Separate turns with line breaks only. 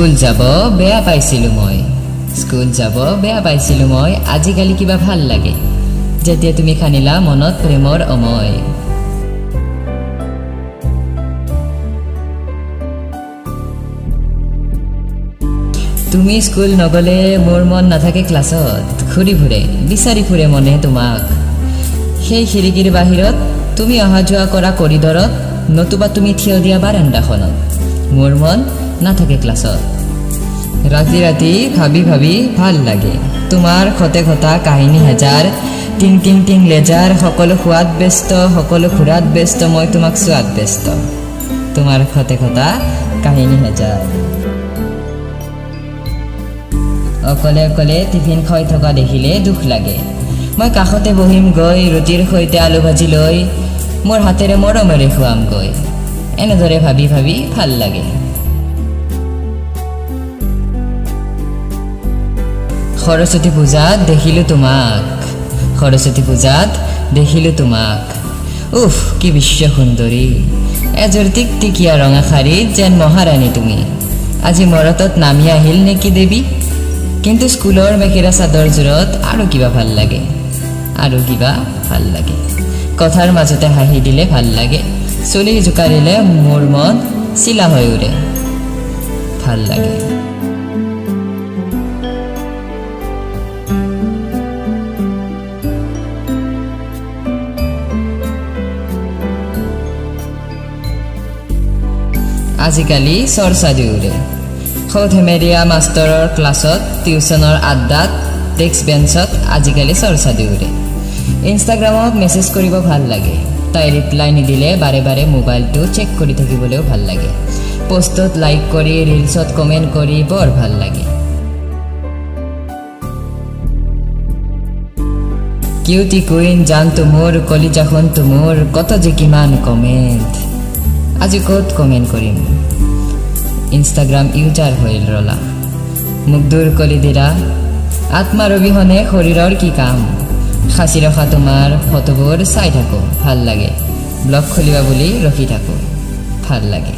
School যাব বেয়া পাইছিলোঁ মই, স্কুল যাব বেয়া পাইছিলোঁ মই, আজিকালি কিবা ভাল লাগে যেতিয়া তুমি খানিলা মনত প্ৰেমৰ অময়। তুমি স্কুল নগ'লে মোৰ মন নাথাকে ক্লাছত, ঘূৰি ফুৰে বিচাৰি ফুৰে মনে তোমাক। সেই খিৰিকীৰ বাহিৰত তুমি অহা যোৱা কৰা কৰিডৰত, নতুবা তুমি থিয় দিয়া বাৰাণ্ডাখনত, মোৰ মন নাথাকে ক্লাছত। ৰাতি ৰাতি ভাবি ভাবি ভাল লাগে তোমাৰ সতে ঘটা কাহিনী হাজাৰ, টিং টিং টিং লেজাৰ, সকলো খোৱাত ব্যস্ত, সকলো ঘূৰাত ব্যস্ত, মই তোমাক চোৱাত ব্যস্ত, তোমাৰ সতে ঘটা কাহিনী হাজাৰ। অকলে অকলে টিফিন খাই থকা দেখিলে দুখ লাগে, মই কাষতে বহিম গৈ ৰুটিৰ সৈতে আলু ভাজি লৈ, মোৰ হাতেৰে মৰমেৰে খুৱামগৈ, এনেদৰে ভাবি ভাবি ভাল লাগে। সৰস্বতী পূজাত দেখিলোঁ তোমাক, সৰস্বতী পূজাত দেখিলোঁ তোমাক, উফ কি বিশ্ব সুন্দৰী, এযোৰ টিকটিকীয়া ৰঙা শাৰীত যেন মহাৰাণী তুমি, আজি মৰতত নামি আহিল নেকি দেৱী? কিন্তু স্কুলৰ মেখেলা চাদৰযোৰত আৰু কিবা ভাল লাগে, আৰু কিবা ভাল লাগে। কথাৰ মাজতে হাঁহি দিলে ভাল লাগে, চুলি জোকাৰিলে মোৰ মন চিলা হৈ উৰে, ভাল লাগে। আজিকালি চৰ্চা দিউৰে সৌধেমেৰীয়া মাষ্টৰৰ ক্লাছত, টিউচনৰ আড্ডাত, ডেস্ক বেঞ্চত আজিকালি চৰ্চা দিউৰে। ইনষ্টাগ্ৰামত মেছেজ কৰিব ভাল লাগে, তাই ৰিপ্লাই নিদিলে বাৰে বাৰে মোবাইলটো চেক কৰি থাকিবলৈও ভাল লাগে, পষ্টত লাইক কৰি ৰিলছত কমেণ্ট কৰি বৰ ভাল লাগে। কিউটি কুইন জানটো মোৰ, কলিজাখনটো মোৰ, কত যে কিমান কমেণ্ট, আজি ক'ত কমেণ্ট কৰিম? ইনষ্টাগ্ৰাম ইউজাৰ হৈ ৰলা, মোক দূৰ কৰি দিলা, আত্মাৰ অবিহনে শৰীৰৰ কি কাম? সাঁচি ৰখা তোমাৰ ফটোবোৰ চাই থাকোঁ, ভাল লাগে, ব্লগ খুলিবা বুলি ৰখি থাকোঁ, ভাল লাগে।